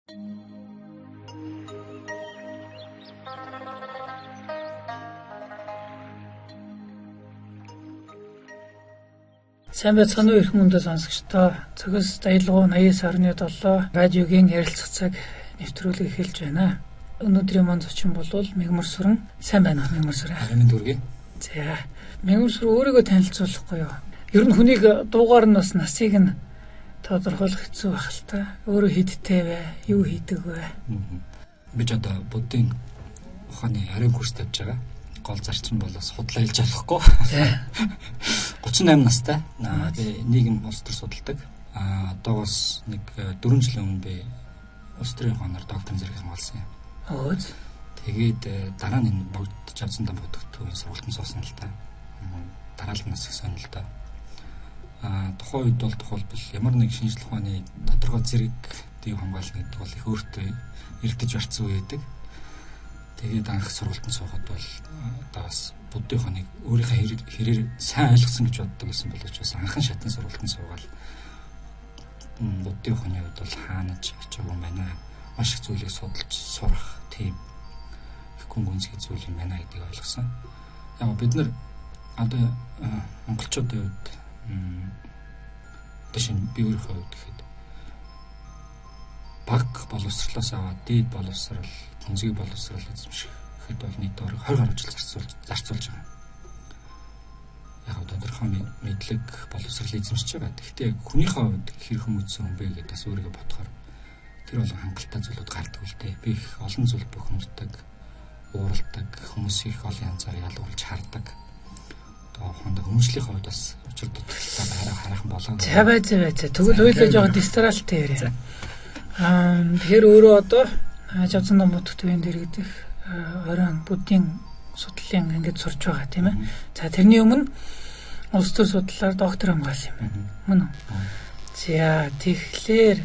Сайн байцгаана уу эрхэм хүндэт сонсогчдоо. Цогц аялгау 89.7 радиогийн ярилцах цаг нэвтрүүлэг эхэлж байна. Өнөөдрийн маань зочин бол Мягмар Сүрэн. Сайн байна уу Мягмар Сүрэн? Харин дүргээ. За. Мягмар Сүрэн өөрийгөө танилцуулахгүй юу? Ер нь хүнийг дуугаар нь бас насыг нь тодорхойлох хэцүү байх л та. Өөрөө хэдтэй вэ? Юу хийдэг вэ? Би ч одоо буддын ухааны ариун курс тавьж байгаа. Гол зарчим бол бас худлаа хэлж болохгүй. 38 настай. Би нийгэм улс төр судалдаг. Одоогоос нэг 4 жилийн өмнө би улс төрийн ухаанаар докторийн зэрэг хамгаалсан юм. Тэгээд дараа нь энэ богд Жавзандан бодогдтойн сургалтанд суусан л та. Дараалал нас их сонирхолтой. Тухайн үед бол тухайлбал ямар нэг шинжлэх ухааны тодорхой зэрэг дэв хамгаална гэдэг бол их өөртөө эрдэж барьсан үе байдаг. Тэгээд анх сургалтанд суухад бол одоо бас буддын ухааныг өөрийнхөө хэрээр сайн ойлгосон гэж боддог байсан боловч бас анхан шатны сургалтанд суугаад буддын ухааны хувьд бол хаанаж очиагүй юм байна. Маш их зүйлийг судалж сурах тийм их гүн гүнзгий зүйл юм байна гэдгийг ойлгосон. Яг бид нар одоо монголчуудын хувьд одоо шинэ би өөрийнхөө хувьд гэхэд баг боловсрлоос аваад дээд боловсрал, гүнзгий боловсрал эзэмшихэд бол нийт 20 гаруй жил зарцуулж байгаа. Яг тодорхой мэдлэг боловсрал эзэмшиж байгаа. Гэхдээ хүнийхээ хувьд хэрхэн үтсэн хүн бэ гэдээ бас өөрийгөө бодохоор тэр болон хангалттай зүйлүүд гардаг л дээ. Би их олон зүйл бухимддаг, ууралдаг, хүмүүсийг их олон янзаар ялгуулж хардаг. Одоо хондоо хүмүүжлийн хувьд бас учир дутагдaltaй байраа хараахан болоо. За бай. Тэгвэл хоёулаа жоохон дистралтай яриа. Тэгэхээр өөрөө одоо Жавзандан Бодогтойн дэргэдэх оройн буддын судлалын ангид сурч байгаа тийм ээ. За тэрний өмнө улс төр судлалаар доктор хамгаалсан юм байна. Мөн үү? За тэгэхээр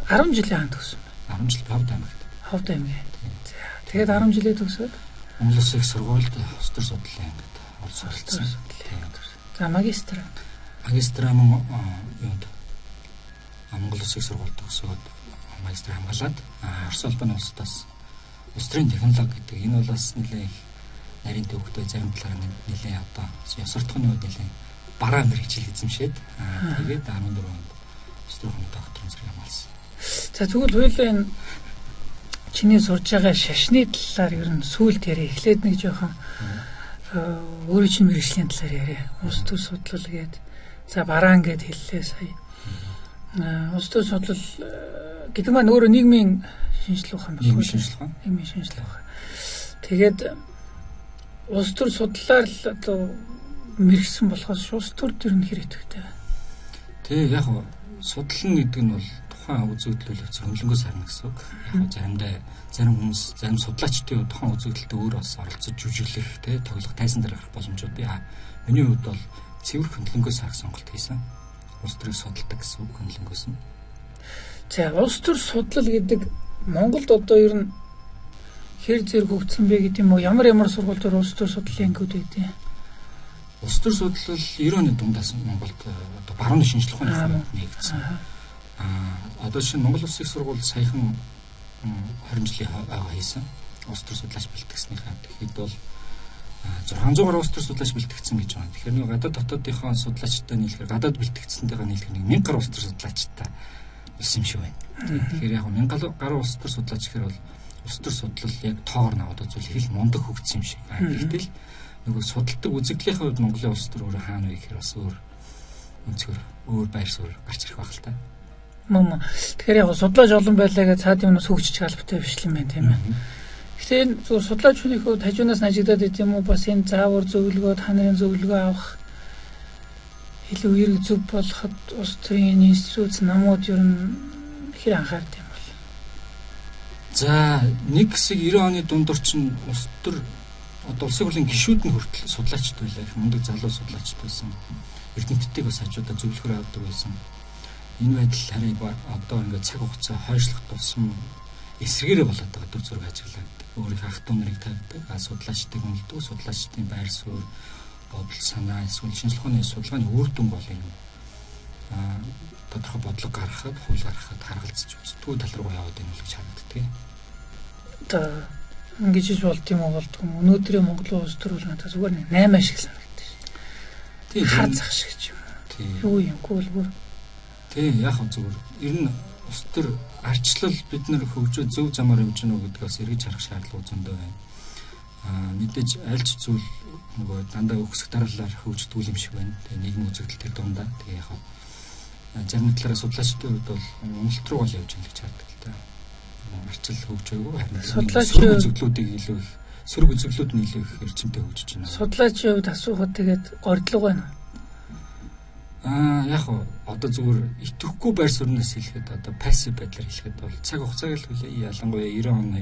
10 жилийн хаан төгссөн байна. 10 жил Ховд аймагт. Ховд аймаг. За тэгээд 10 жилээ төгсөөд Монгол Улсын их сургуульд улс төр судлалын ангид оролцсон. За магистр. Магистр мөн юунд Монгол Улсын их сургуульд төгсөөд магистр хамгаалаад Орос улбаны улсаас улс төрийн технологи гэдэг энэ бол бас нэлээд нарийн төвөгтэй зарим талаар нэлээд одоо ёс суртахууны хувьд нэлээд бараа мэргэжил эзэмшээд тэгээд 14 онд улс төрийн ухааны докторийн зэрэг хамгаалсан. За тэгвэл хоёулаа энэ чиний сурж байгаа шашны талаар ер нь сүүлд яриа. Эхлээд нэг жоохон өөрийн чинь мэргэжлийн талаар яриа. Улс төр судлал гээд за бараан гээд хэллээ сая. Улс төр судлал гэдэг маань өөрөө нийгмийн шинжлэх ухаан болох уу? Нийгмийн шинжлэх ухаан. Тэгээд улс төр судлалаар л одоо мэргэсэн болохоос улс төр төр нь хэр идэвхтэй. Тэг яг судлал гэдэг нь бол тухайн үзэгдэл үйл хөндлөнгөөс харна гэсэн үг. Яг заримдаа зарим хүмүүс зарим судлаачдын тухайн үзэгдэлд өөр бас оролцож жүжиглэх, тэ тоглох тайзан дээр гарах боломжууд бий. Миний хувьд бол цэвэр хөндлөнгөөс харах сонголт хийсэн. Улс төрийг судалдаг гэсэн үг хөндлөнгөөс нь. За улс төр судлал гэдэг Монголд одоо ер нь хэр зэрэг хөгжсөн бэ гэдэг юм уу? Ямар ямар сургууль дээр улс төр судлалын ангиуд байдیں۔ Улс төр судлал 90 оны дундаас Монголд одоо барууны шинжлэх ухааны хувьд нэгдсэн. Одоо шинэ Монгол Улсын их сургууль саяхан 20 жилийн байгаа хийсэн. Улс төр судлаач бэлтгэснийхаа. Тэгэхэд бол 600 гаруй улс төр судлаач бэлтгэгдсэн гэж байна. Тэгэхээр нэг гадаад дотоодынхоо судлаачтай нийлэхээр гадаад бэлтгэгдсэнтэйгээ нийлэхээр нэг 1000 гаруй улс төр судлаачтай болсон юм шиг байна. Тэгэхээр яг 1000 гаруй улс төр судлаач гэхээр бол улс төр судлал яг тоогоор наваад үзвэл их л мундаг хөгжсөн юм шиг. Гэтэл нөгөө судалдаг үзэгдлийнхээ хувьд Монголын улс төр өөрөө хаана вэ гэхээр бас өөр өнцгөр өөр байр суурь гарч ирэх байх л та. Мөн. Тэгэхээр яг судлаач олон байлаа гэж цаад юмнаас хөгжиж албатай биш юм байна тийм ээ. Гэхдээ энэ зөв судлаач хүний хувьд хажуунаас ажиглаад байт юм уу бас энэ заавар зөвлөгөө та нарын зөвлөгөө авах илүү эрг зөв болоход улс төрийн институт намууд ер нь хэр анхаард юм бол. За нэг хэсэг 90 оны дундор чинь улс төр одоо улсын хурлын гишүүд нь хүртэл судлаачд байлаа. Их мундаг залуу судлаачд байсан. Эрдэмтдийг бас хажуудаа зөвлөхөр авдаг байсан. Энэ байдал харин одоо ингээд цаг хугацаа хойшлох тусам эсрэгээрээ болоод байгаа дүр зураг ажиглаад өөрийнхөө ах トゥ нарыг тавьдаг, судлаачдыг үнэлдэг, судлаачдын байр суурь, бодол санаа эсвэл шинжлэх ухааны судалгааны үр дүн бол юм Тодорхой бодлого гаргахад, хууль гаргахад харгалзаж үзтгүү тал руу яваад байна л гэж харагддаг. Одоо ингэж ч болд юм уу болдгүй юм. Өнөөдрийн Монгол улс төр бол надад зүгээр нэг 8 шиг санагддаг. Тийм, Хар зах шиг ч юм. Тийм. Юу юм гүйл бүр. Тийм, яг хөө зүгээр. Ер нь улс төр арчлал бид нэр хөгжөө зөв замаар явж гэнэ үү гэдгийг бас эргэж харах шаардлага зөндөө байна. Мэдээж аль ч зүйл нөгөө дандаа өксөх дараалалаар хөгждөг юм шиг байна. Тэгээ нийгмийн үзэгдэл тэр дундаа. Тэгээ яг хөө зарим талаараа судлаачдын хувьд бол уналт руу л явж байгаа гэж хардаг л та. Арчил хөгжөөгүй харин Судлаачийн үзэгдлүүдийг илүү их сөрөг үзэгдлүүд нь илүү их эрчимтэй хөгжиж байна. Судлаачийн хувьд асуухад тэгээд гордлого байна уу? Яг хөө одоо зүгээр итгэхгүй байр суурнаас хэлэхэд одоо пассив байдлаар хэлэхэд бол цаг хугацааг л хүлээе. Ялангуяа 90 оны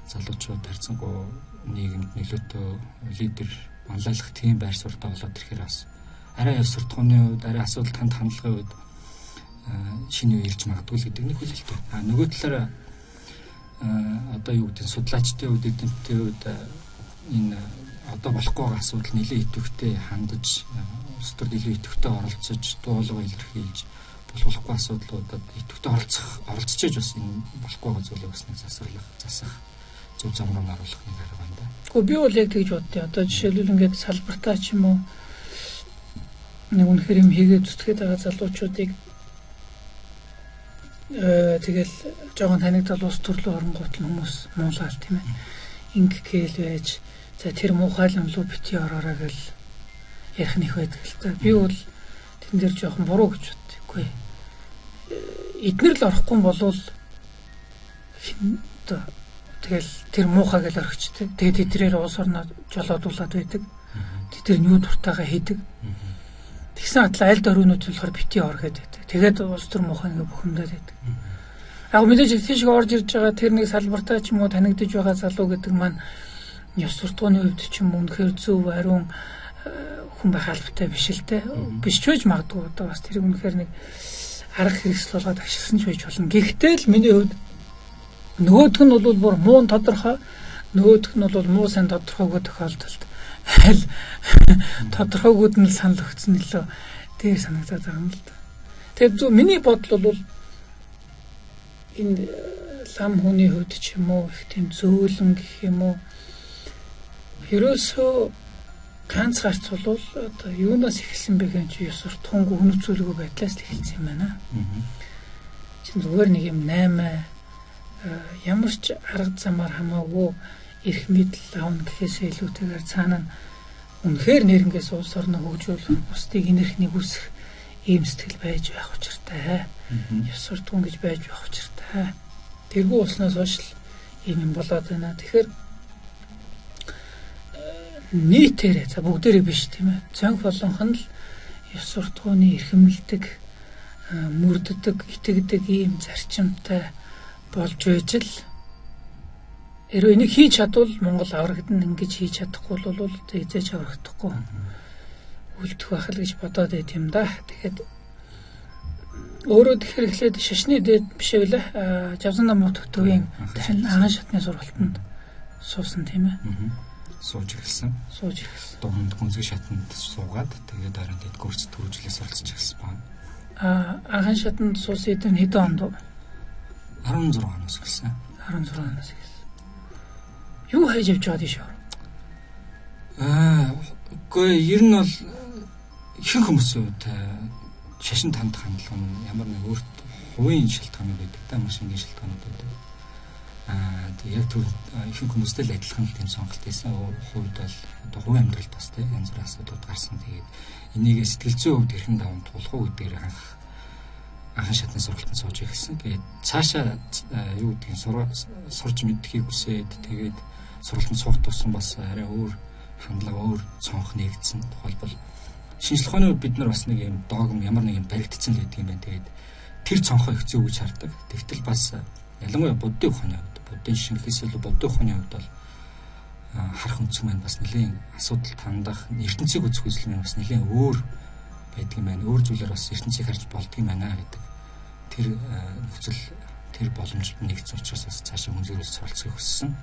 залуучууд харьцангуй нийгэмд нөлөөтэй лидер онлайлах тийм байр суурьтай болоод ирэхээр бас арай ёс суртахууны хувьд, арай асуудал танд хандлагын хувьд шинэ үе ирж магадгүй л гэдэг нэг хүлээлт. Нөгөө талаараа одоо юу гэдэг нь судлаачдын хувьд, эрдэмтдийн хувьд энэ одоо болохгүй байгаа асуудал нэлээд идэвхтэй хандаж, улс төрд илүү идэвхтэй оролцож, дуулга илэрхийлж болохгүй асуудлуудад идэвхтэй оролцож ээж бас энэ болохгүй байгаа зүйлийг бас нэг засварлах, засах, зөв зам руу оруулах нэг арга байна да. Гэхдээ би бол яг тэгж боддیں۔ Одоо жишээлбэл ингээд салбартаа ч юм уу нэг үнэхэр юм хийгээд зүтгээд байгаа залуучуудыг тэгэл жоохон танигдал улс төрлөө оронгууд нь хүмүүс муулаад тийм ээ. Ингэгээл байж за тэр муухай юм лу бити ороорой гэл ярих нь их байдаг л та. Би бол тэн дээр жоохон буруу гэж боддог. Үгүй. Эднэр л орохгүй болвол одоо тэгэл тэр муухай гэл орхичдаг. Тэгээд тэдрээр улс орноо жолоодуулаад байдаг. Тэд нар юу дуртайгаа хийдэг. Тэгсэн атлаа аль дөрвөнүүд болохоор бити ор гэдэг. Тэгээд улс төр муухай ингээ бухимдаад байдаг. Яг мэдээж тийш орж ирж байгаа тэр нэг салбартаа ч юм уу танигдаж байгаа залуу гэдэг маань ёс суртахууны хувьд ч юм үнэхээр зөв ариун хүн байх албатай биш л те. Биш ч байж магадгүй одоо бас тэрийг үнэхээр нэг арга хэрэгсэл болгоод ашигласан ч байж болно. Гэхдээ л миний хувьд нөгөөх нь бол бүр муу тодорхой, нөгөөх нь бол муу сайн тодорхойгүй тохиолдолд аль тодорхойгүйд нь санал өгсөн илүү дээр санагдаад байгаа юм л да. Тэгээд зөв миний бодол бол энэ лам хүний хувьд ч юм уу их тийм зөөлөн гэх юм уу ерөөсөө ганц гарц бол одоо юунаас эхэлсэн бэ гэн чи ёс суртахуунгүй хүнөцүүлгүй байдлаас л эхэлсэн юм байна. Чин зүгээр нэг юм 8 ямар ч арга замаар хамаагүй эрх мэдэл авна гэхээсээ илүүтэйгээр цаана нь үнэхээр нэрнгээс улс орноо хөгжүүлэх, бусдыг инэрх нэгүсэх ийм сэтгэл байж байх учиртай. Ёс суртахуун гэж байж байх учиртай. Тэргүй болсноос хойш л ийм юм болоод байна. Тэгэхээр нийтээрээ за бүгдээрээ биш тийм ээ. Цонх болонх нь л ёс суртахууны эрхэмлдэг, мөрддөг, итгэдэг ийм зарчимтай болж байж л хэрвээ энийг хийж чадвал Монгол аврагдана, ингэж хийж чадахгүй бол эзэж аврагдахгүй үлдэх байх л гэж бодоод байт юм да. Тэгэхээр өөрөө тэгэхээр эхлээд шашны дээд биш ээ Жавсан намуу төвийн анхан шатны сургалтанд суусан тийм ээ. Сууж эхэлсэн. Дунд гүнзгий шатанд суугаад тэгээд дараа нь гүрц төрүүлээс суралцж эхэлсэн байна. Анхан шатанд суусан хэдэн хэдэн онд вэ? 16 оноос эхэлсэн. 16 оноос эхэлсэн. Юу хайж явж байгаа тийш. Үгүй ер нь бол ихэнх хүмүүсийн хувьд шашин тандах хандлага нь ямар нэг өөрт хувийн шалтгаанууд байдаг да, маш энгийн шалтгаанууд байдаг. Тэг яг түр ихэнх хүмүүстэй л адилхан л тийм сонголт хийсэн. Хувьд бол одоо хувийн амьдралд бас тийм янз бүрийн асуудлууд гарсан. Тэгээд энийг сэтгэл зүйн хувьд хэрхэн даван туулах уу гэдгээр анхан шатны сургалтанд сууж эхэлсэн. Тэгээд цаашаа юу гэдгийг сурж мэдхийг хүсээд тэгээд сургалтанд суух тусам бас арай өөр хандлага, өөр цонх нэгдсэн. Тухайлбал шинжлэх ухааны үед бид нар бас нэг юм догм ямар нэг юм баригдсан л байдаг юм байна. Тэгээд тэр цонхоо их зөв гэж хардаг. Тэгтэл бас ялангуяа буддын ухааны хувьд, буддын шингэхээс илүү буддын ухааны хувьд бол харах өнцөг маань бас нэлээд асуудал тандах, ертөнцийг үзэх үзэл маань бас нэлээд өөр байдаг юм байна. Өөр зүйлээр бас ертөнцийг харж болдго юм байна гэдэг тэр нөхцөл, тэр боломж нэгдсэн учраас бас цаашаа хүнзгэрүүл суралцахыг хүссэн.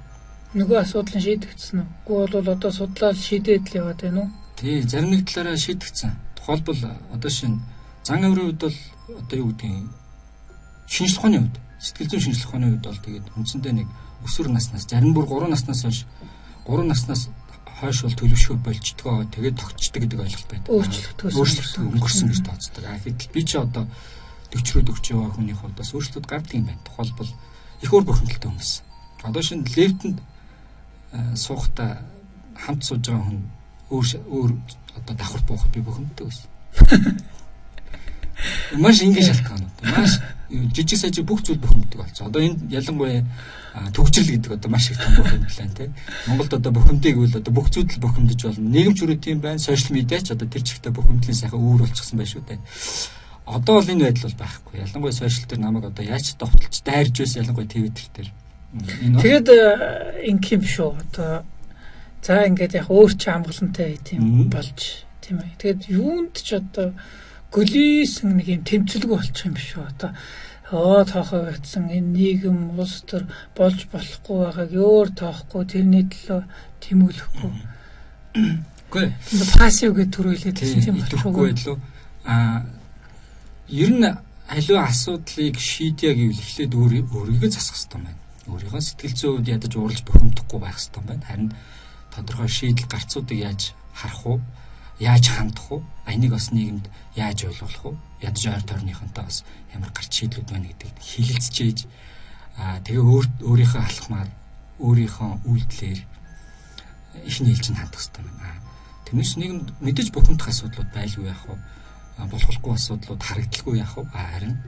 Нөгөө асуудал нь шийдэгдсэн үү? Үгүй бол одоо судлаад шийдээд л яваад байна уу? Тий, зарим нэг талаараа шийдэгдсэн. Тухайлбал одоо шинэ Зан авирын хувьд бол одоо юу гэдгийг шинжлэх ухааны хувьд, сэтгэл зүйн шинжлэх ухааны хувьд бол тэгээд үндсэндээ нэг өсвөр наснаас зарим бүр 3 наснаас хойш 3 наснаас хойш бол төлөвшгөө болчдгоо тэгээд тогтчдөг гэдэг ойлголт байдаг. Өөрчлөгдсөн өнгөрсөн гэж тооцдог. Гэтэл би чи одоо 40 рүү 40 яваа хүний хувьд бас өөрчлөлт гардаг юм байна. Тухайлбал их өөр бухимдалтай хүмүүс. Одоо шинэ лифтэнд суухта хамт сууж байгаа хүн өөр одоо давхарт буухад би бухимддаг байсан. Маш энгийн шалтгаанууд. Маш жижиг сажиг бүх зүйл бухимддаг болсон. Одоо энд ялангуяа төгжрөл гэдэг одоо маш их том бухимдлаа тий. Монголд одоо бухимдыг үл одоо бүх зүйл л бухимдаж болно. Нийгэмч өрөө тийм байна. Сошиал медиа ч одоо тэр чигтээ бухимдлын сайхан үүр болчихсон байх шүү дээ. Одоо бол энэ байдал бол байхгүй. Ялангуяа сошиал дээр намайг одоо яаж довтолж дайрж байсан ялангуяа Twitter дээр. Тэгээд ингэх юм шүү. Одоо за ингээд яг өөр чи амгалантай тийм болж тийм ээ. Тэгээд юунд ч одоо гөлийсэн нэг юм тэмцэлгүй болчих юм биш үү. Одоо тоохоо байтсан энэ нийгэм улс төр болж болохгүй байгааг өөр тоохгүй тэрний төлөө тэмүүлэхгүй. Үгүй. Пассив гэж түрүүлээд байсан тийм болчихгүй байлуу. Ер нь аливаа асуудлыг шийдье гэвэл эхлээд өөрийгөө засах хэрэгтэй байна. Өөрийнхөө сэтгэл зүйн хувьд ядаж уурлаж бухимдахгүй байх хэрэгтэй байна. Харин тодорхой шийдэл гарцуудыг яаж харах уу? Яаж хандах уу? Энийг бас нийгэмд яаж ойлгох уу? Ядаж ойр тойрныхонтой бас ямар гарч шийдлүүд байна гэдгийг хилэлцэж тэгээ өөрийнхөө алхмаар өөрийнхөө үйлдэлээр эхний ээлжинд хандах хэрэгтэй байна. Тэрнээс нийгэмд мэдээж бухимдах асуудлууд байлгүй яах вэ? Болохгүй асуудлууд харагдaltaгүй яах вэ? Харин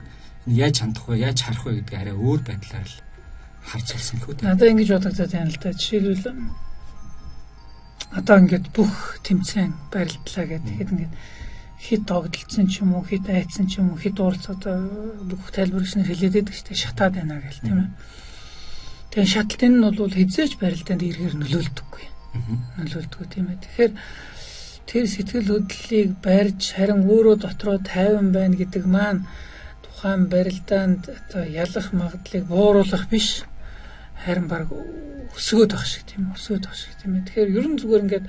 энэ яаж хандах вэ? Яаж харах вэ гэдэг арай өөр байдлаар л харж болсон гэх үү. Надад ингэж бодогдоод байна л да. Жишээлбэл одоо ингээд бүх тэмцээн барилдлаа гэдэг. Тэгэхэд ингээд хит догдолцсон ч юм уу, хит айцсан ч юм уу, хит уулз одоо бүх тайлбарлагч нар хэлээд байдаг шүү дээ. Шатаад байна гэл тийм ээ. Тэгээ шаталт энэ нь бол хизээч барилдаанд эргээр нөлөөлдөггүй. Нөлөөлдөггүй тийм ээ. Тэгэхээр тэр сэтгэл хөдлөлийг барьж харин өөрөө дотроо тайван байна гэдэг маань тухайн барилдаанд одоо ялах магадлалыг бууруулах биш харин баг өсгөөд байх шиг тийм өсгөөд байх шиг тийм ээ. Тэгэхээр ерөн зүгээр ингээд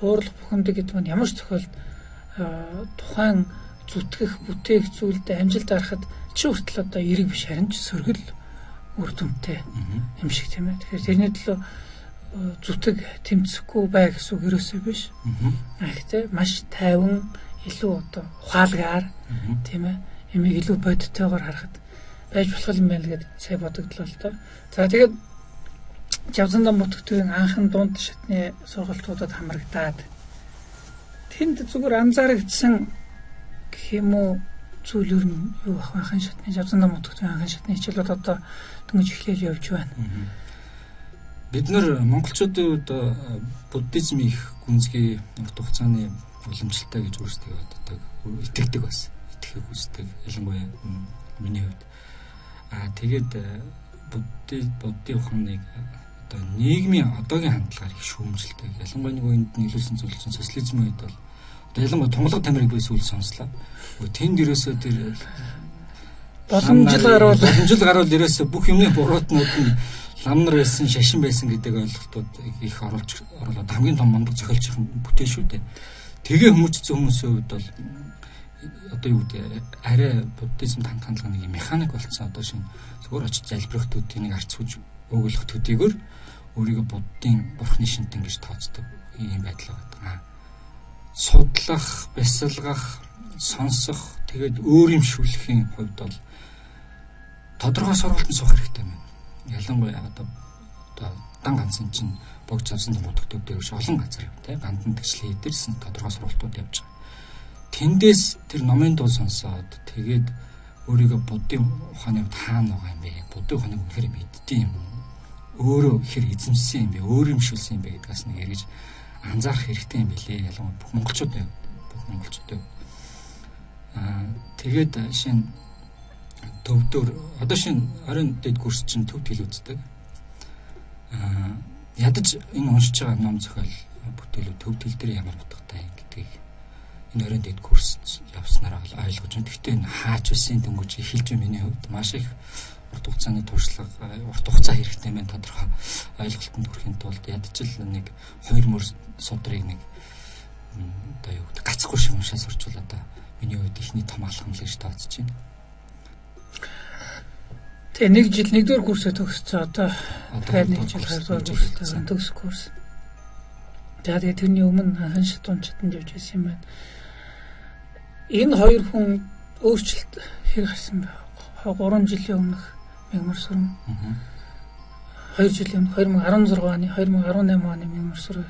уурлах бухимдал гэдэг нь ямар ч тохиолдолд тухайн зүтгэх бүтээх зүйлд амжилт гаргахад чи хүртэл одоо эерэг биш харин ч сөргөл үр дүнтэй юм шиг тийм ээ. Тэгэхээр тэрний төлөө зүтг тэмцэхгүй бай гэсэн үг ерөөсөө биш. Гэхдээ маш тайван илүү одоо ухаалгаар тийм ээ ямиг илүү бодиттойгоор харахад байж болох юм байна л гэд сая бодогдлоо л доо. За тэгээд Жавсандан Бутгтүгийн анхан дунд шатны сургалтуудад хамрагдаад тэнд зүгээр анзаарэгдсэн гэх юм уу зүйл ер нь юу ах вэ? Анхан шатны Жавсандан Бутгтүгийн анхан шатны хичээлүүд одоо дөнгөж эхлээл явж байна. Бид нар монголчуудын хувьд буддизм их гүнзгий урт хугацааны уламжлалтай гэж өөрсдөө боддог, итгэдэг бас. Итгэхийг хүсдэг. Ялангуяа миний хувьд. Тэгээд буддийн ухааныг одоо нийгмийн одоогийн хандлагаар их шүүмжилдэг. Ялангуяа нэг үеинд нийлүүлсэн зүйл чинь социализмын үед бол одоо ялангуяа тунгалаг тамирыг би сүүл сонслоо. Тэнд ерөөсөө тэр боломжил гарвал ерөөсөө бүх юмны буруутнууд нь лам нар байсан, шашин байсан гэдэг ойлголтууд их оруулж оруулаад хамгийн том мундаг зохиолчийн бүтээн шүү дээ. Тэгээ хүмүүжсэн хүмүүсийн хувьд бол одоо юу гэдэг арай буддизмд хандах хандлага нэг механик болсон. Одоо шинэ зүгээр очиж залбирах төдий нэг арц хүж өгөлөх төдийгөр өөрийгөө буддын бурхны шинтэн гэж тооцдог ийм байдал байгаа. Судлах, бясалгах, сонсох, тэгээд өөр юм шүлэхийн хувьд бол тодорхой сургалтанд суух хэрэгтэй юм байна. Ялангуяа одоо дан ганцын чинь богд авсан бодогдод дээр биш олон газар тийм гандан тэгшлээ дэрсэн тодорхой сургалтууд явж байгаа. Тэндээс тэр номын дуу сонсоод тэгээд өөрийгөө буддын ухааны хувьд хаана байгаа юм бэ? Буддын ухааныг үнэхээр мэддэм юм уу? Өөрөө хэр эзэмшсэн юм бэ? Өөр юмшүүлсэн юм бэ гэдгээс нэг эргэж анзаарах хэрэгтэй юм билээ. Ялангуяа бүх монголчуудын хувьд. Тэгээд шинэ төвдөр одоо шинэ оройн дэд курс чинь төв хэл үздэг. Ядаж энэ уншиж байгаа ном зохиол бүтээлүүд төв хэл дээр ямар утгатай юм гэдгийг энэ оройн дэд курс явснараа ойлгож байна. Гэхдээ энэ хаач байсан дөнгөж эхэлж байна миний хувьд маш их урт хугацааны туршлага, урт хугацаа хэрэгтэй юм байна тодорхой ойлголтод хүрэхин тулд ядаж л нэг хоёр мөр судрыг нэг одоо юу гэдэг гацхгүй шиг уншаа сурчвал одоо миний хувьд ихний том алхам л гэж тооцож байна. Тэгээ нэг жил нэгдүгээр курсээ төгссөн. Одоо дахиад нэг жил хоёрдугаар курстэй төгс курс. За тэгээ тэрний өмнө анхан шатун чатанд явж байсан юм байна. Энэ хоёр хүн өөрчлөлт хэр гарсан бэ? 3 жилийн өмнөх мягмар сүрэн. 2 жилийн өмнө 2016 оны 2018 оны мягмар сүрэн.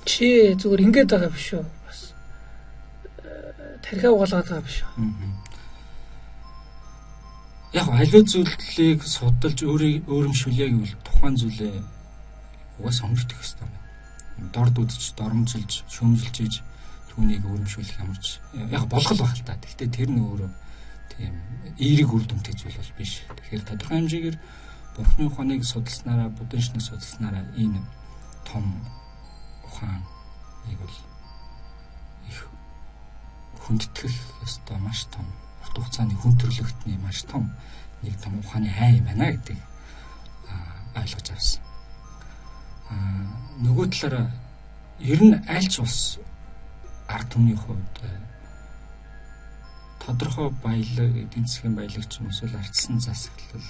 Чи зүгээр ингэж байгаа биш үү? Бас тархиа угаалгаад байгаа биш үү? Яг аливаа зүйлийг судалж өөрийг өөрөмшүүлье гэвэл тухайн зүйлээ угаасаа өнгөртөх ёстой юм байна. Дорд үзэж, доромжилж, шүүмжилж ийж түүнийг өөрөмшүүлэх ямарч яг болгол байх л та. Гэхдээ тэр нь өөрөө тийм эерэг үр дүнтэй зүйл бол биш. Тэгэхээр тодорхой хэмжээгээр Бурхны ухааныг судалснараа, буддын шнийг судалснараа энэ том ухааныг бол их хүндэтгэх ёстой маш том урт хугацааны хүн төрөлхтний маш том нэг том ухааны хай юм байна гэдэг ойлгож авсан. Нөгөө талаараа ер нь аль ч улс ард түмний хувьд тодорхой баялаг, эдийн засгийн баялаг ч юм эсвэл ардсан засаглал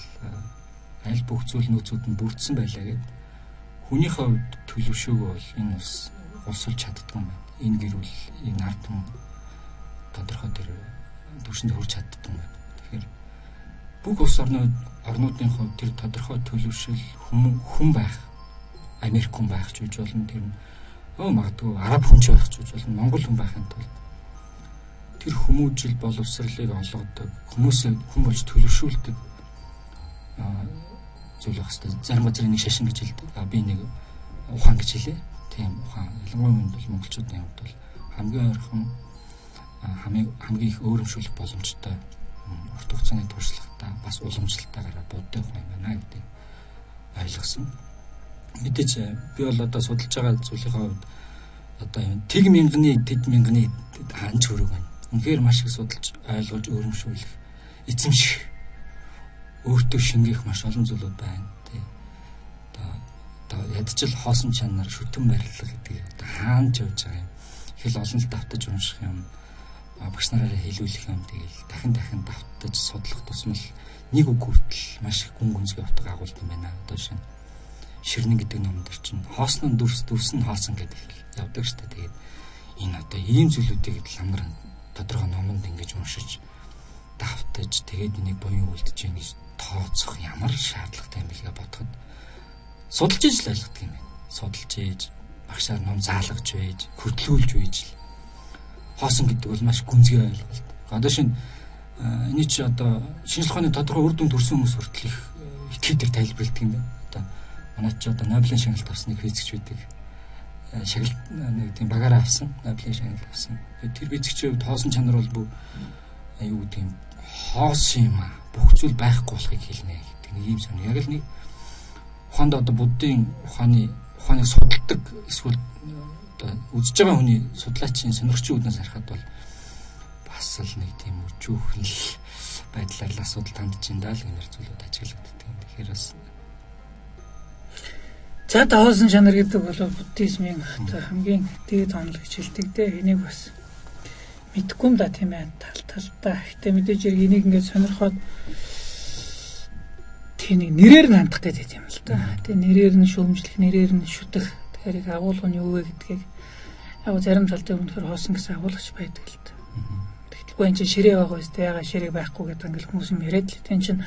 аль бүх зүйл нөөцүүд нь бүрдсэн байлаа гэд хүний хувьд төлөвшөөгүй бол энэ улс улсуулж чаддгүй юм байна. Энэ гэр бүл, энэ ард түмэн тодорхой тэр түвшинд хүрч чаддгүй юм байна. Тэгэхээр бүх улс орнуудын хувьд тэр тодорхой төлөвшөл хүн байх, Америк хүн байх ч үж болно, тэр нь магадгүй араб хүн ч байх ч үж болно, монгол хүн байхын тулд тэр хүмүүжил боловсролыг олгодог, хүмүүсээ хүн болж төлөвшүүлдэг зүйл байх хэрэгтэй. Зарим газар энийг шашин гэж хэлдэг. Би нэг ухаан гэж хэлээ. Тийм ухаан. Ялангуяа хүнд бол монголчуудын хувьд бол хамгийн ойрхон хамгийн их өөрөмшүүлэх боломжтой урт хугацааны туршлагатай бас уламжлалтайгаар буддын ухаан юм байна гэдгийг ойлгосон. Мэдээж би бол одоо судалж байгаа зүйлийнхээ хувьд одоо юм тэг мянганы тэд мянганы ханч хөрөг байна. Үнэхээр маш их судалж ойлгож өөрөмшүүлэх, эзэмших, өөртөө шингээх маш олон зүйлүүд байна. Тий. Одоо ядчил хоосон чанар, шүтэн барилга гэдэг одоо хаана ч явж байгаа юм. Их л олон л давтаж унших юм, багш нараараа хэлүүлэх юм. Тэгэл дахин дахин давтаж судлах тусмал нэг үг хүртэл маш их гүн гүнзгий утга агуулдаг юм байна. Одоо шинэ ширнэн гэдэг номон дээр чинь хоосон нь дүрс, дүрс нь хоосон гэдэг явдаг штэ. Тэгээд энэ одоо ийм зүйлүүдийг ламнар тодорхой номонд ингэж уншиж давтаж тэгээд энийг буян үлдэж гин гэж тооцох ямар шаардлагатай юм бэлгээ бодоход судалж иж л ойлгодог юм байна. Судалж иж багшаар ном заалгаж байж, хөтлүүлж байж л хоосон гэдэг бол маш гүнзгий ойлголт. Одоо шинэ энэ чи одоо шинжлэх ухааны тодорхой үр дүн төрсэн хүмүүс хүртэл их итгэл төр тайлбарладаг юм байна. Одоо манай чи одоо Нобелийн шагналт авсан нэг физикч байдаг. Шагналт нэг тийм багаараа авсан, Нобелийн шагналт авсан. Тэр физикчийн хувьд хоосон чанар бол бүх юу гэдэг юм хоосон юм аа. Бүх зүйл байхгүй болохыг хэлнэ гэдэг нэг юм сонь. Яг л нэг ухаанд одоо буддын ухааныг судалдаг эсвэл одоо үзэж байгаа хүний судлаачийн сонирхчийн үднээс харахад бол бас л нэг тийм өчүүхэн л байдлаар л асуудал хандж ин даа л гэмээр зүйлүүд ажиглагддаг. Тэгэхээр бас за хоосон чанар гэдэг бол буддизмын одоо хамгийн дээд онол гэж хэлдэг дээ. Энийг бас мэдгүй юм да тийм ээ тал талдаа. Гэтэ мэдээж хэрэг энийг ингээд сонирхоод тийм нэг нэрээр нь хандах гэдэг юм л да. Тэгээ нэрээр нь шүүмжлэх, нэрээр нь шүтэх. Тэгэхээр их агуулга нь юу вэ гэдгийг яг зарим тал дээр үнэхээр хоосон гэсэн агуулгач байдаг л да. Тэгтэл энэ чинь ширээ байгаа үстэй ягаа ширээг байхгүй гэдэг ингээл хүмүүс юм яриад л. Энэ чинь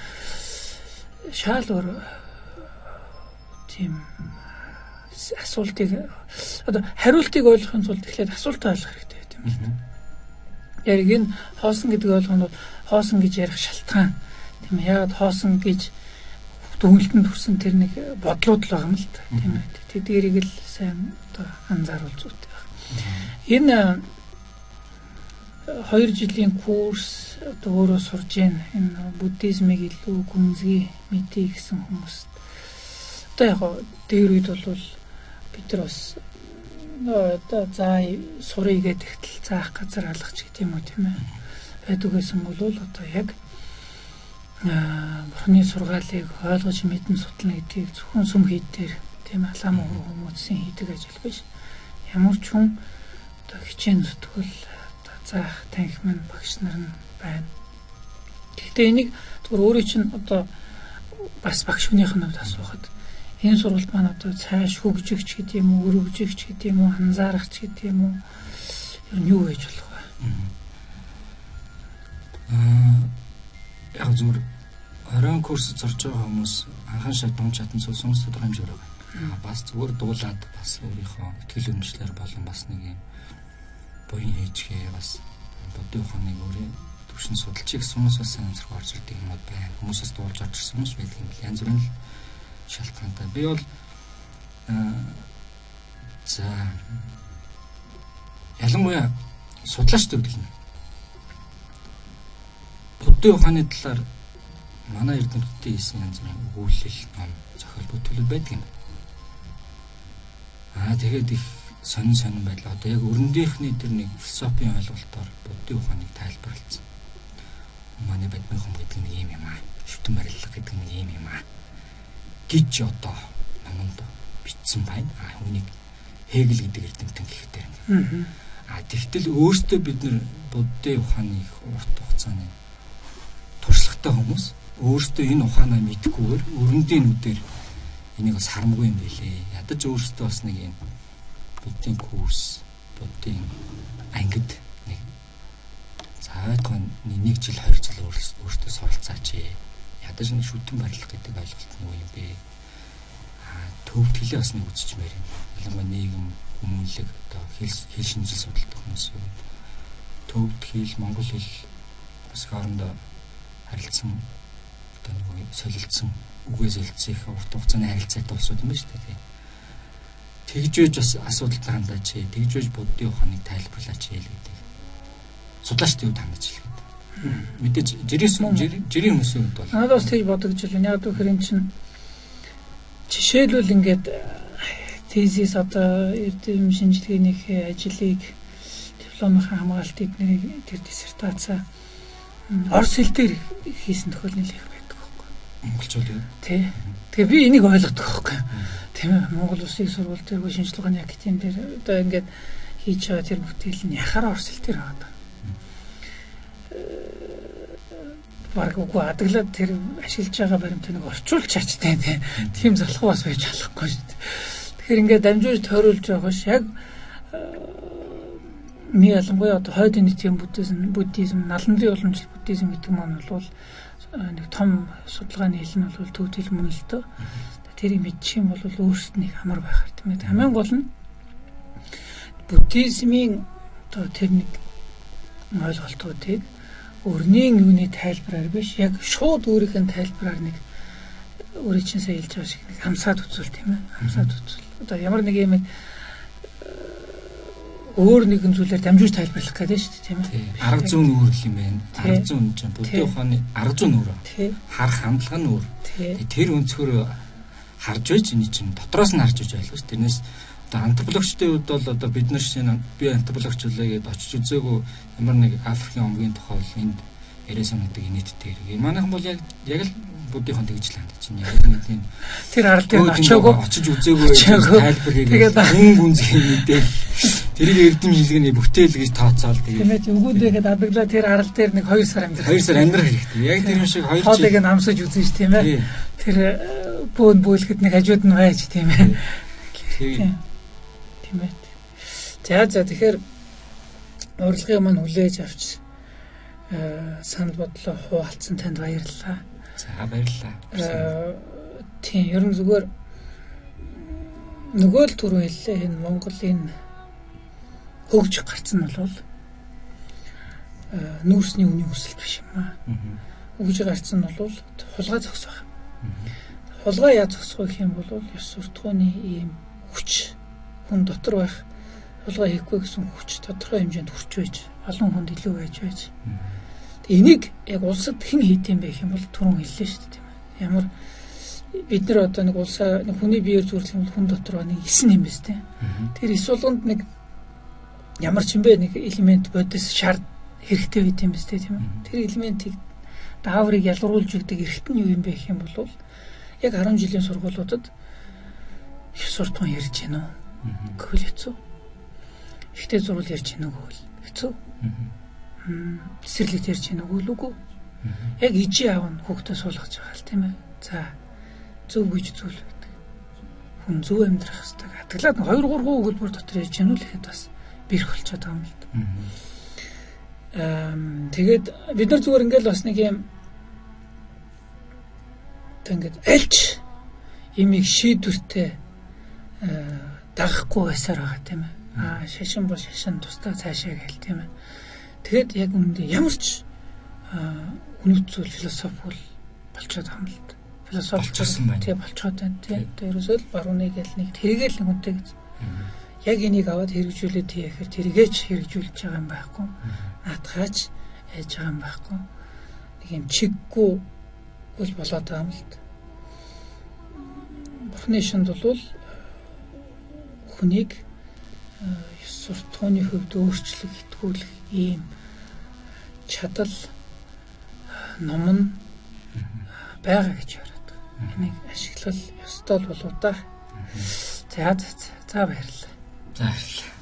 шаал өөр тийм асуултыг одоо хариултыг ойлгохын тулд эхлээд асуултаа ойлгох хэрэгтэй байт юм л да. Яг энэ хоосон гэдэг ойлгох нь хоосон гэж ярих шалтгаан тийм ээ. Яагаад хоосон гэж дүгнэлтэнд хүрсэн тэр нэг бодлууд л байгаа юм л да. Тийм ээ. Тэдгэрийг л сайн одоо анзааруул зүйтэй байна. Энэ 2 жилийн курс одоо өөрөө сурж гин энэ буддизмыг илүү гүнзгий мэдье гэсэн хүмүүст одоо яг дээр үед бол бид нар бас одоо за сурыг гэдэгтэл заах газар алгач гэдэг юм уу тийм ээ байдаг байсан бол одоо яг Бурхны сургаалыг ойлгож мэдэн судлана гэдгийг зөвхөн сүм хийд дээр тийм ээ лам хүмүүсийн хийдэг ажил биш. Ямар ч хүн одоо хичээн зүтгүүл одоо заах танхим нь багш нар нь байна. Гэхдээ энийг зүгээр өөрийн чинь одоо бас багш хүнийх нь хувьд асуухад энэ сургалт маань одоо цааш хөгжигч гэдэг юм уу, өргөжигч гэдэг юм уу, анзаарахч гэдэг юм уу, ер нь юу байж болох вэ? Яг зүгээр оройн курс зорж байгаа хүмүүс анхан шат дунд шатан суусан хүмүүс тодорхой хэмжээгээр байна. Бас зүгээр дуулаад бас өөрийнхөө ихтгэл үнэмшлэр болон бас нэг юм буян хийжгээ бас буддын ухааныг өөрийн төвшин судалж гэсэн хүмүүс бас сайн зэрэг орж ирдэг юм байна. Хүмүүс бас дуулж орж ирсэн хүмүүс байдаг юм бэл. Янз бүрийн л шалтгаантай. Би бол за ялангуяа судлаач төвлөл нь буддын ухааны талаар манай эрдэмтдийн хийсэн янз бүрийн өгүүлэл, ном, зохиол бүтээлүүд байдаг юм. Тэгээд их сонин сонин байдал. Одоо яг өрөндийнхний тэр нэг философийн ойлголтоор буддын ухааныг тайлбарласан. Манай бадмын хүм гэдэг нэг юм юм аа. Шүтэн барилга гэдэг нэг юм юм аа. Гэж одоо номонд бичсэн байна. Үүнийг Хегел гэдэг эрдэмтэн гэхтэр. Тэгтэл өөртөө бид нэр буддын ухааны их урт хугацааны туршлагатай хүмүүс өөртөө энэ ухаанаа мэдэхгүйгээр өрөндийн нүдээр энийг бас харамгүй юм билээ. Ядаж өөртөө бас нэг юм буддын курс, буддын ангид нэг заайтгой 1 жил 2 жил өөртөө суралцаач. Ядаж нэг шүтэн барилга гэдэг ойлголт нь юу юм бэ? Төвтгөлээ бас нэг үзчихмээр юм. Ялангуяа нийгэм, хүмүүнлэг одоо хэл шинжил судалдаг хүмүүс юм. Төвд хэл, монгол хэл бас хоорондоо харилцсан одоо нэг солилцсон үгээ солилцсон их урт хугацааны харилцаатай улсууд юм байна шүү дээ. Тэгж байж бас асуудалтай хандаач, тэгж байж буддын ухааныг тайлбарлаач гэдэг. Судлаачдын хувьд хандаж л гэдэг. Мэдээж жирийн хүмүүсийн хувьд бол надад бас тэгж бодогдож байна. Яг гэхээр эн чинь жишээлбэл ингээд тезис одоо эрдэм шинжилгээний ажлыг дипломынхаа хамгаалтыг нэрийг тэр диссертацаа орос хэл дээр хийсэн тохиолдол нэлээх байдаг байхгүй. Монголчууд юу? Тий. Тэгээ би энийг ойлгодог байхгүй. Тийм ээ. Монгол Улсын сургууль дээр шинжилгээ ухааны академи дээр одоо ингээд хийж байгаа тэр бүтээл нь яхаар орос хэл дээр байгаа. Бараг үгүй адаглаад тэр ашиглаж байгаа баримтыг нэг орчуулж чачтай тийм залхуу бас байж болохгүй шүү дээ. Тэгэхээр ингээд дамжуулж тойруулж байгаа ш яг ми ялангуяа одоо хойд нийтийн буддизм, наландрын уламжлал буддизм гэдэг маань бол нэг том судалгааны хэл нь бол төвд хэл мөн л дөө. Тэрийг мэдчих юм бол өөрсдөд нэг амар байхаар тийм ээ. Хамгийн гол нь буддизмын одоо тэр нэг ойлголтуудыг өрнийн юуны тайлбараар биш яг шууд өөрийнх нь тайлбараар нэг өөрийн чинь сая хэлж байгаа шиг нэг хамсаад үзвэл тийм ээ. Хамсаад үзвэл. Одоо ямар нэг юм өөр нэгэн зүйлээр дамжуулж тайлбарлах гэдэг шүү дээ тийм ээ. Арга зүйн өөр л юм байна. Арга зүйн чинь буддын ухааны арга зүйн өөр. Харах хандлага нь өөр. Тэр өнцгөр харж байж энэ чинь дотроос нь харж байж ойлгож. Тэрнээс одоо антропологчдын хувьд бол одоо бид нар шинэ би антропологч үлээ гэдээ очиж үзээгүй ямар нэг Африкийн омгийн тухай бол энд яриа санагдаг инээдтэй хэрэг. Манайхан бол яг л буддийнхан тэгж л хандаж чинь яг нэг тийм тэр арал дээр очиагүй очиж үзээгүй тайлбар хийгээд хүн гүнзгий мэдээл тэрийг эрдэм шинжилгээний бүтээл гэж тооцоол тэгээд тийм ээ үгүйдээгээд адаглаа тэр арал дээр нэг 2 сар амьдрах 2 сар амьдрах хэрэгтэй. Яг тэр юм шиг 2 жил хоолыг нь амсаж үзэн ш тийм ээ. Тэр бөөн бөөлөхөд нэг хажууд нь байж тийм ээ. Тийм ээ. За тэгэхээр урилгыг маань хүлээж авч санал бодлоо хуваалцсан танд баярлалаа. За баярлалаа. Тийм ер нь зүгээр нөгөө л түрүү хэллээ энэ Монголын хөгжих гарц нь бол нүүрсний үнийн хүсэлт биш юм аа. Хөгжих гарц нь бол хулгай зогсох. Хулгай яа зогсох гэх юм бол ёс суртахууны ийм хүч хүн дотор байх хулгай хийхгүй гэсэн хүч тодорхой хэмжээнд хүрч байж олон хүнд илүү байж байж. Энийг яг улсад хэн хийд юм бэ гэх юм бол түрүүн хэллээ шүү дээ тийм ээ. Ямар бид нар одоо нэг улсаа нэг хүний биеэр зүрхлэх юм бол хүн дотор нэг эс юм биз дээ. Тэр эс болгонд нэг ямар ч юм бэ нэг элемент бодис шаард хэрэгтэй байт юм биз дээ тийм ээ. Тэр элементийг дааврыг ялгаруулж өгдөг эрхт нь юу юм бэ гэх юм бол яг 10 жилийн сургуулиудад ёс суртахуун ярьж гэнэ үү? Гэвэл хэцүү. Ихтэй зурвал ярьж гэнэ үү гэвэл хэцүү. Эсрэглэж ярьж байна уу үгүй? Яг ижи аав нь хүүхдээ суулгаж байгаа л тийм ээ. За зөв гэж зүйл байдаг. Хүн зөв амьдрах хэрэгтэй. Хатгалаад 2 3 өгүүлбэр дотор ярьж гэнэ л ихэд бас бэрх болчиход байгаа юм л да. Тэгээд бид нар зүгээр ингээл бас нэг юм тэг ингээд альч имийг шийдвэртэй дагахгүй байсаар байгаа тийм ээ. Аа шашин бол шашин тусдаа цаашаа гээл тийм ээ. Тэгэд яг үүндээ ямар ч үнэт зүйл философи бол болчиход байгаа юм л да. Философи болчихсон байна. Тий болчиход байна. Тий. Тэр ерөөсөө л барууны гэл нэг тэргээл нэг хүнтэй гэж. Яг энийг аваад хэрэгжүүлээд тийхээр тэргээч хэрэгжүүлж байгаа юм байхгүй. Наатгаач яаж байгаа юм байхгүй. Нэг юм чиггүй үл болоод байгаа юм л да. Бурхны шинд бол хүнийг ёс суртахууны хувьд өөрчлөх, итгүүлэх ийм чадал ном нь байгаа гэж яриад байгаа. Энийг ашиглал ёстой л болоо да. За за баярлалаа. За баярлалаа.